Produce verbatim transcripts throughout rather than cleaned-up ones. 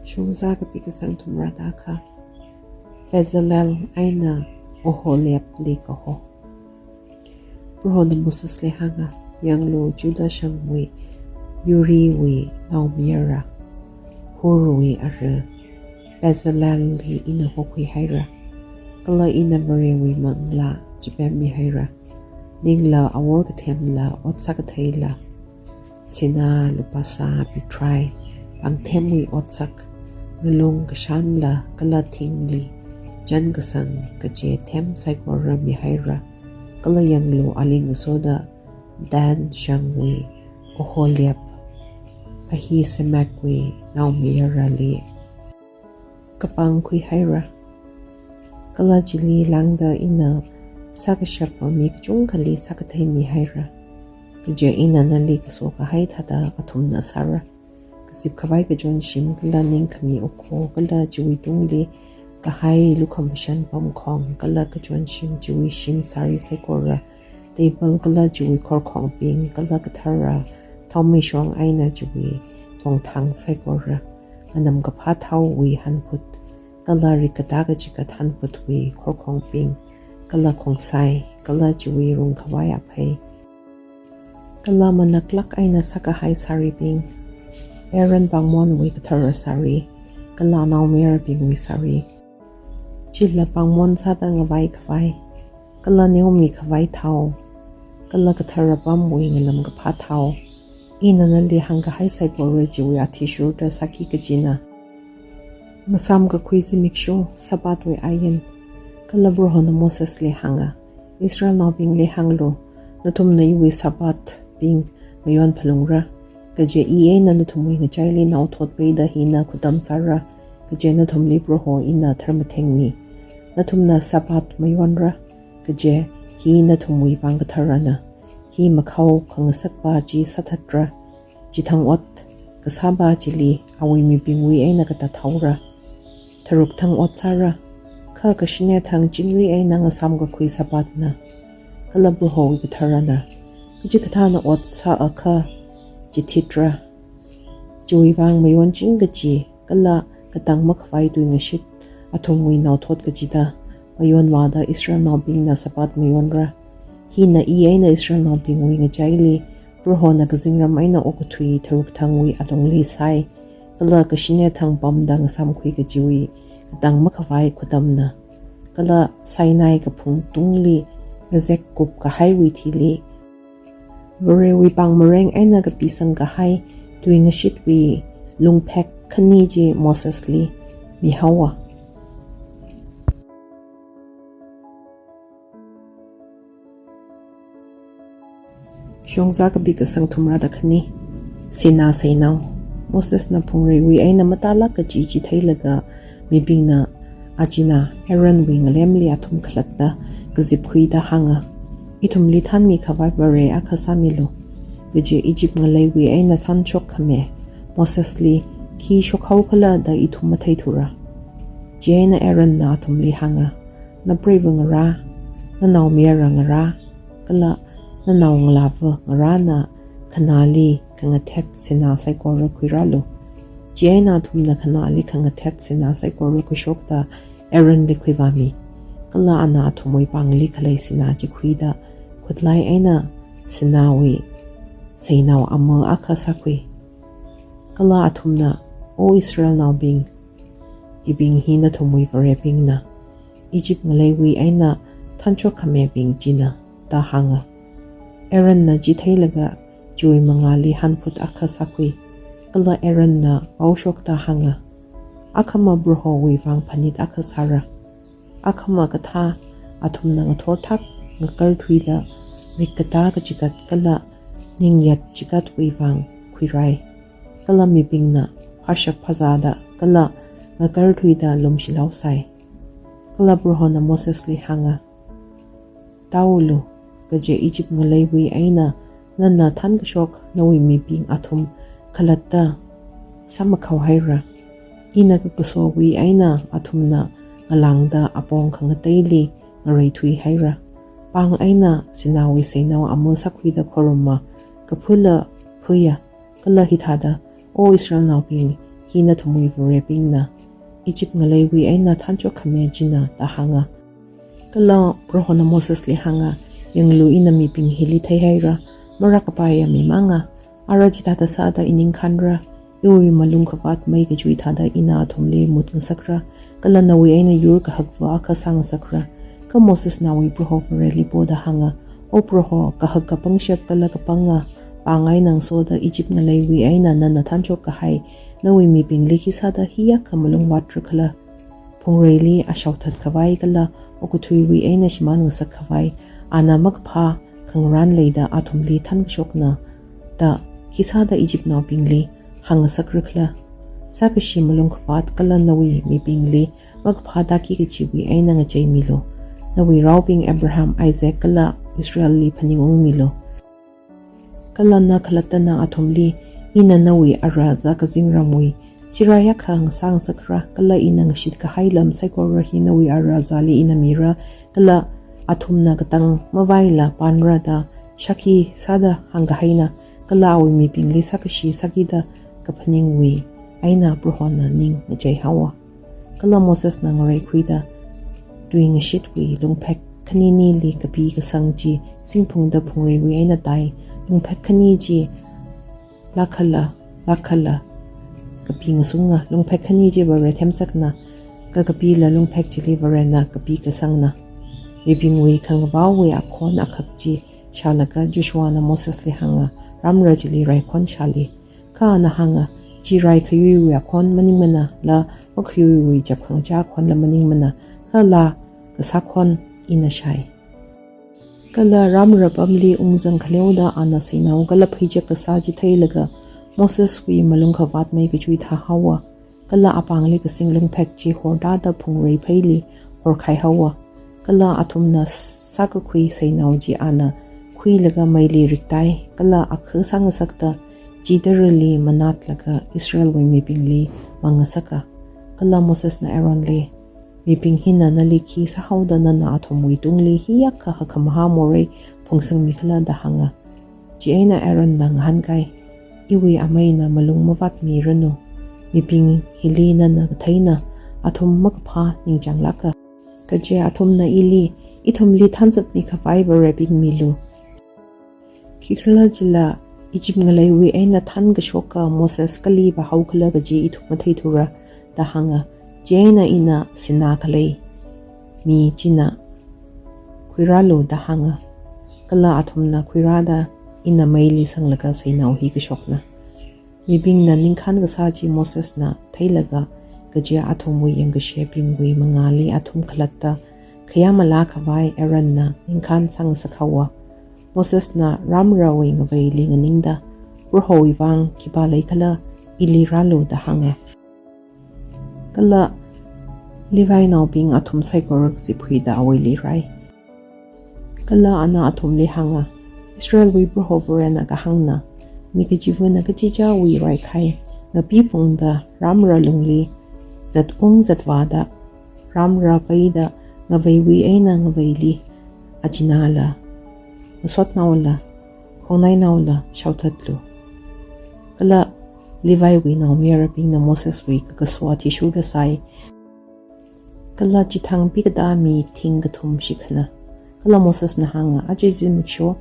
Shongzā kapi kasang thumrada akha. Bezalel eina Oholiabli kaho. Prohona Mosesli hānga, yanglu Judah shangwui Uriwui naomayara, Hurwui ara, Bezalelli ina hokhui haira. Kala ina Varewui manglā chipemmi haira. Ningla awor kathemla otsak katheila, sinā, lupāsā, pithrai, pāngthemwui otsak, ngalung kashanla kala thingli chān kasang kaje them saikora mihaira. Kala yanglu ali ngasoda Dan shangwui Oholiab, Ahisamakwui naomayarali kapāng khuihaira. Kala chili lāngda ina sākashapa mi kachungkhali sākathei mihaira. Kaje ina nali kaso kahai thāda athumna sāra. Kazip khavai kachonshim kala ningkhami okho kala chiwui tungli kahai lukhamashan pamkhong kala kachonshim chiwui shim sari saikora, table kala chiwui khorkhongbing kala kathara thaomeishong eina chiwui thongthang saikora, nganamkaphā thaowui hanphut kala rikkatā kachikat hanphutwui khorkhongbing kala khongsai kala chiwui rungkhavai aphei, kala manaklāk eina sākahai saribing, Aaron pāngmonwui kathara sari, kala naomayarbingwui sari, chila pāngmon sāda ngavai khavai, kala neomi khavai thao, kala kathara pamwui nganamkaphā thao, ina nali hāngkahai saikora chiwui athishurda sāki kajina. Ngasam kakhui zimiksho, Sabbathwui ain. Kala Prohona Mosesli hānga, Israelnaobingli hānglu, nathumna iwui Sabbathbing mayon phalungra. Kaje i eina nathumwui ngachaili naothot peida hina khutam sāra. Kaje nathumli Proho ina tharmathengmi. Nathumna Sabbath mayonra. Kaje hi nathumwui vang katharana. Hi makhao khangasakpa chi sāthatra. Chithang ot kasāpa chili awui mibingwui eina katathaora. Tharuk thang ot sāra. Kha kashine thang chingri eina ngasam kakhui Sabbathna. Kala Prohowui katharana. Kachikathāna ot sāakha chithitra. Chiwui vang mayonching kachi kala katang makhavai tuingashit athumwui naothot kachida mayonvāda Israelnaobingna Sabbath mayonra. Hina i eina Israelnaobingwui ngachaili Prohona kazingram eina okathui tharuk thangwui alungli sai, kala kashine thang pamda ngasamkhui kachiwui katang makhavai khutamna. Kala Sinai kaphung tungli ngazek kup kahaiwui thili, Varewui pāngmareng eina kapisang kahai tuingashitwui lungphek khani chi Mosesli mihaowa. Shongzā kapi kasang thumrada khani. Sinā seinao. Mosesna phungreiwui eina matālāk kachi chi theilaga mibingna achina Aaronwui ngalemli athum khalatta kazipkhuida hānga, ithumli thanmi khavai vare akha sāmilu. Kaje Egypt ngaleiwui eina thanshok khami Mosesli khi shokhao khala da ithum matheithura. Chieina Aaronna athumli hānga, napreiva ngarā, nanaomayara ngarā, kala nanaongalāva ngarāna khanāli khangathet sinā saikora khuirālu. Chieina athumna khanāli khangathet sinā saikora khuishokta Aaronli khuivāmi. Kala ana athumwui pāngli khalei sinā chi khuida khutlai eina sināwui seinao ama akha sākhui. Kala athumna, O Israelnaobing, hibing hi nathumwui varebingna, Egypt ngaleiwui eina thanshok khamibing china, da hānga. Aaronna chi theilaga chiwui mangāli hanphut akha sākhui. Kala Aaronna aoshokta hānga, akhama Prohowui vang phanit akha sāra. Akhama kathā athumna ngathorthak ngakarthuida rikkatā kachikat kala ningyat chikatwui vang khuirai. Kala mibingna phashap phazāda kala ngakarthuida lumshilao sai. Kala Prohona Mosesli hānga, taulu, kaje Egypt ngaleiwui eina nana thankashok nawui mibing athum khalatta sāmakhao haira. Ina kakasowui eina athumna ngalāngda apong khangateili ngareithui haira. Pāng eina sināwui seinao ama sākhuida khoruma, kaphuila phuiya, kala hithāda, O Israelnaobing, hi nathumwui Varebingna, Egypt ngaleiwui eina thanshok khami china da hānga. Kala Prohona Mosesli hānga, yanglu ina mibing hili theihaira, marakapaiya mi manga, ara chithāda sāda iningkhanra, iwui malung khavāt mei kachui thāda ina athumli mut ngasakra, kala nawui eina yur kahakva akha sāngasakra. Kha Mosesna awui Proho Vareli poda hānga, O Proho, kahak kapangshap kala kapanga pāng eina ngasoda Egypt ngaleiwui eina nana thanshok kahai, nawui mibingli khisāda hiyākha malung vātra khala? Phungreili ashaothat khavai kala okathuiwui eina shimān ngasak khavai, ana makaphā khangarān leida athumli thankashokna da khisāda Egyptnaobingli hāngngasakra khala? Sākashi malung khavāt kala nawui mibingli makaphā tāki kachiwui eina ngacheimilu. Nawui raobing Abraham, Isaac kala Israelli phaningungmilu. Kala na khalattana athumli, ina nawui ara zā kazingramwui sirayākha ngasāngasakra, kala ina ngashit kahai lam saikora hi nawui ara zāli ina mira, kala athumna katang mavaila pānra da shākhi sāda hāngkahaina, kala awui mibingli sākashi sākida kaphaningwui eina Prohona ning ngacheihaowa. Kala Mosesna ngareikhuida tui ngashitwui lungphek khaninili kapi kasang chi singphungda phungreiwui eina tai, lungphek khani chi lakh kala, lakh kala kapi ngasunga, lungphek khani chi Vare themsakna, kakapila lungphek chili Varena kapi kasangna. Mibingwui khangavaowui akhon akhak chi shālaga Joshuana Mosesli hānga, rāmra chili raikhon shāli. Kha ana hānga, chi rai khayuiwui akhon maningmana, la makhayuiwui chapkhangachā akhonla maningmana, kha laa kasā khon ina shāi. Kala rāmra pamli ungzang khaleoda ana seinao kala pheichak kasā chi theilaga Moseswui malung khavāt mei kachui thāhaowa. Kala apāngli kasing lungphek chi hortāda phungrei pheili horkhaihaowa. Kala athumna sākakhui seinao chi ana khuilaga meili riktai, kala akha sāngasakta chi tarali manatlaga Israelwui mibingli mangngasaka. Kala Mosesna Aaronli, mibing hina nali khi sāhaoda nana athumwui tungli hiyākha hakkhamahā morei phungsangmi khala da hānga. Chieina Aaronna ngahānkai, iwui ameina malung mavātmiranu. Mibing hili nana katheina, athum makaphā ningchānglāka. Kaje athumna ili, ithumli thanzatmi khavai varebing milu. Khikhala chila Egypt ngaleiwui eina thankashoka Moses kali vāhao khala kaji ithum matheithura da hānga. Chieina ina sinā khalei mi china khuirālu da hānga. Kala athumna khuirāda ina meili sanglaga seinao hi kashokna. Mibingna ningkhān kasā chi Mosesna theilaga, kaje athumwui yangkashebingwui mangāli athum khalatta khayā malā khavai Aaronna ningkhān sāngasakhaowa. Mosesna rāmrawui ngaveili nganingda, Prohowui vang khipā leikhala ili rālu da hānga. Kala Levinaobing athum saikora kaziphuida awuili rai. Kala ana athumli hānga, Israelwui Proho Varena kahāngna, mi kachivana kachichāwui raikhai ngapiphungda rāmra lungli zatung zatvāda, rāmra peida ngaveiwui eina ngaveili achinala, masotnaola, khongnainaola shaothatlu. Kala Leviwui naomayarabingna Moseswui kakaso athishurda sāi. Kala chithang pikatā mi thing kathum shikhana. Kala Mosesna hānga, aja zimiksho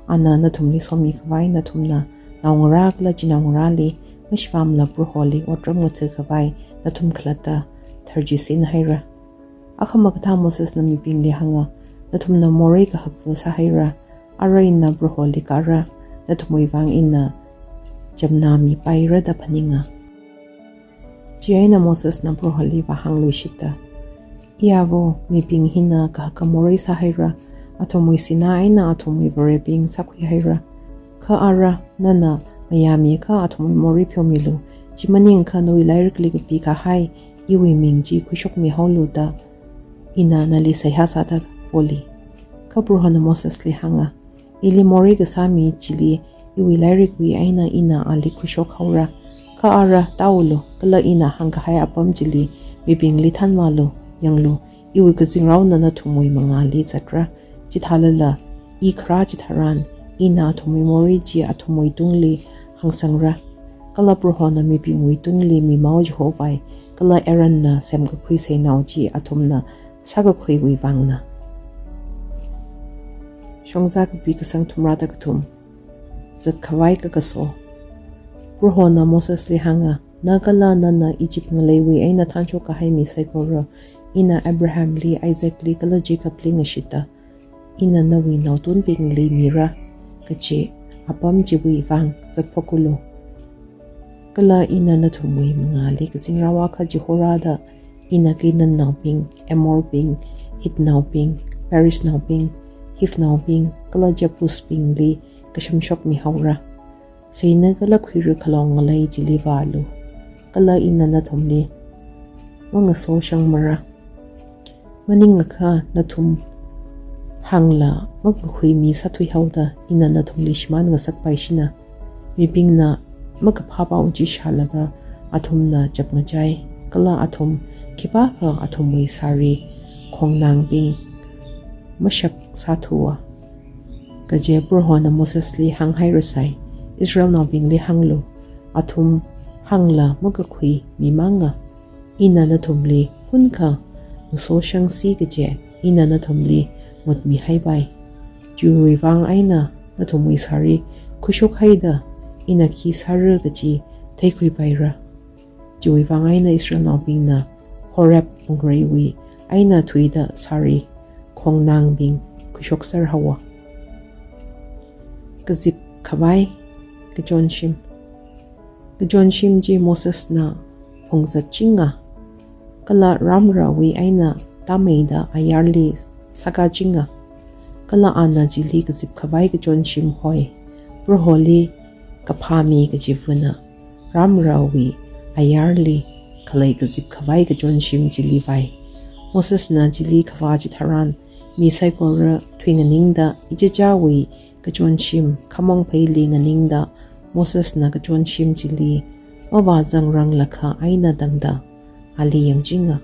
ana nathumli somi khavai nathumna naongarā kala chinaongarāli mashivamla Proholi otram ngatha khavai nathum khalatta tharchisin haira. Akhama kathā Mosesna mibingli hānga, nathumna morei kahakva sāhaira, ara ina Proholi kāra, nathumwui vang ina chamna mipaira da phaninga. Chieina Mosesna Proholi vāhāngluishitta, Iyavo, mibing hina kahaka morei sāhaira, athumwui sinā eina athumwui varebing sākhuihaira. Kha ara, nana mayāmiakha athumwui morei pheomilu, chi maningakha nawui lairikli kapikahai iwui ming chi khuishokmihaolu da ina nali seihā sāda poli. Kha Prohona Mosesli hānga, ili morei kasā mi chili iwui lairikwui eina ina ali khuishokhaora. Kha ara tāulu, kala ina hāngkahai apam chili mibingli thanvālu, yanglu, iwui kazingraona nathumwui mangāli zatra. Chithālala, i kharā chitharan, ina athumwui morei chi athumwui tungli hāngsangra. Kala Prohona mibingwui tungli mimao chihovai, kala Aaronna semkakhui seinao chi athumna sākakhuiwui vangna. Shongza kapi kasang thumrada kathum. Zatkhavai kakaso. Prohona Mosesli hānga, na kala nana Egypt ngaleiwui eina thanshok kahai mi saikora, ina Abrahamli, Isaacli, kala Jacobli ngashitta, ina nawui naotunbingli mira kachi apam chiwui vang zatphokulu. Kala ina nathumwui mangāli kazingrao akha chihorada, ina Canaannaobing, Amorbing, Hitnaobing, Periznaobing, Hivnaobing, kala Jebusbingli kashamshokmihaora. Seina kala khuira khalong ngalei chili vālu. Kala ina nathumli mangasoshangmara. Maningakha nathum hāngla makakhui mi sāthuihaoda ina nathumli shimān ngasakpaishina. Mibingna makaphā pao chi shālaga athumna chapngachai, kala athum khipākha athumwui sāri khongnangbing mashak sāthuwa. Kaje Prohona Mosesli hānghairasai, Israelnaobingli hānglu, athum hāngla makakhui mi manga. Ina nathumli hunkha ngasoshangsi kaje ina nathumli ngutmihaipai. Chiwui vang eina nathumwui sāri khuishokhaida ina khi sāra kachi theikhuipaira. Chiwui vang eina Israelnaobingna Horeb wungreiwui eina thuida sāri khongnangbing khuishokserhaowa. Kazipkhavai kachonshim. Kachonshim chi Mosesna phungzatchinga, kala ramrawui eina tāmeida ayarli sākachinga. Kala ana chili kazipkhavai kachonshim hoi, Proholi kaphā mi kachivana ramrawui ayarli khalei kazipkhavai kachonshim chili vai. Mosesna chili khavā chitharan, mi saikora thuinganingda ichichāwui kachonshim khamongpheili nganingda, Mosesna kachonshim chili mavāzangranglakha eina tangda ali yangchinga.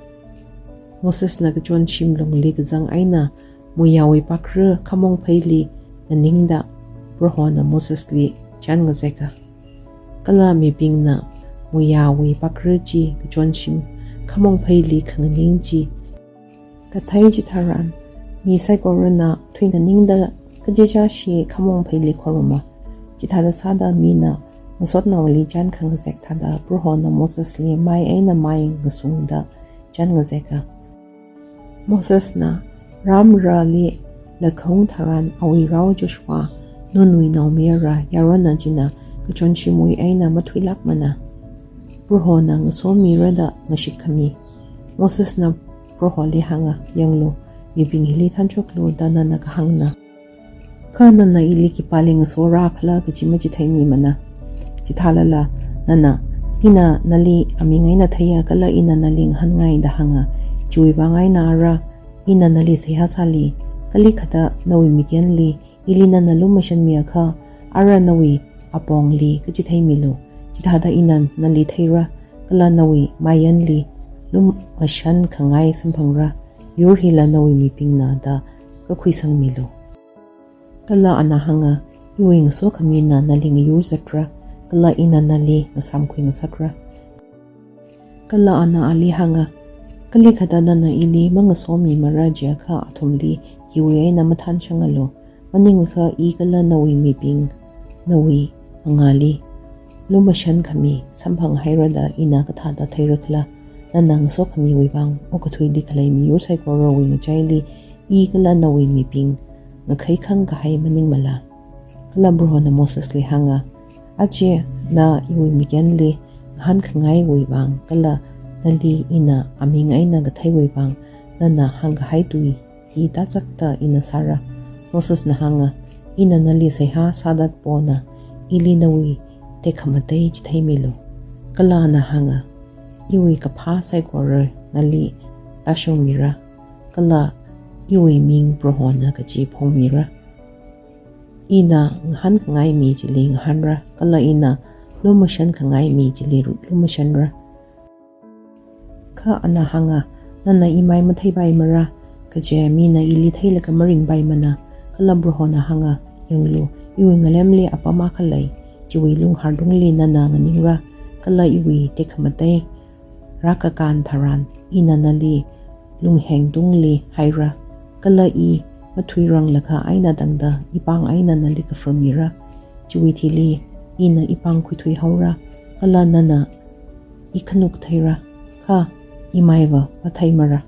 Mosesna kachonshim lungli kazang eina muiyāwui pakra khamongpheili nganingda, Prohona Mosesli chān ngazeka. Kala mibingna muiyāwui pakra chi kachonshim khamongpheili khanganing chi kathei chitharan, mi saikorana thuinganingda kachichāshi khamongpheili khoruma. Chithāda sāda mina ngasotnaoli chān khangazek thāda Prohona Mosesli mai eina mai ngasungda chān ngazeka. Mosesna ramrali latkhaung tharan awui rao Joshua, Nunwui naomayara yaronna china kachonshimwui eina mathuilākmana. Prohona ngasomirada ngashitkhami. Mosesna Proholi hānga, yanglu, mibing hili thanshoklu da nana kahāngna. Kha nana ili khipāli ngasorakhala kachi machitheimimana. Chithālala nana, ina nali aming eina theiya kala ina nali ngahānngai da hānga. Chiwui vang eina ara, ina nali seihā sāli, kalikhada nawui mikyanli ili nana lumashanmiakha, ara nawui apongli kachitheimilu. Chithāda ina nali theira, kala nawui mayanli lumashan khangai samphangra, yur hila nawui mibingna da kakhuisangmilu. Kala ana hānga, iwui ngasokhamina nali ngayurzatra, kala ina nali ngasāmkhui ngasakra. Kala ana ali hānga, kalikhada nana ili mangasomimara jiakha athumli hiwui eina mathanshangalu, maningakha i kala nawui mibing, nawui mangāli lumashan khami samphanghairada ina kathāda theirakhala, nana ngasokhamiwui vang okathuili khalei miyur saikorawui ngachaili i kala nawui mibing ngakhaikhang kahai maningmala. Kala Prohona Mosesli hānga, aja na iwui mikyanli ngahānkhangaiwui vang kala nali ina aming eina katheiwui vang nana hāngkahai tui hi tachakta ina sāra. Mosesna hānga, ina nali seihā sāda kapona, ili nawui tekhamatei chitheimilu. Kala ana hānga, iwui kaphā saikora nali tāshungmira, kala iwui ming Prohona kachi phongmira. Ina ngahānkhangai mi chili ngahānra, kala ina lumashan khangai mi chili ru-, lumashanra. Kha ana hānga, nana imai matheipaimara, kaje mina ili theilaga maringpaimana. Kala Prohona hānga, yanglu, iwui ngalemli apam akha lei, Chiwui lunghar tungli nana nganingra, kala iwui tekhamatei rākakān tharan ina nali lungheng tungli haira. Kala i mathuiranglakha eina tangda ipāng eina nali kafamira. Chiwui thili ina ipāng khuithui haora, kala nana ikhanuk theira, kha imaiva matheimara.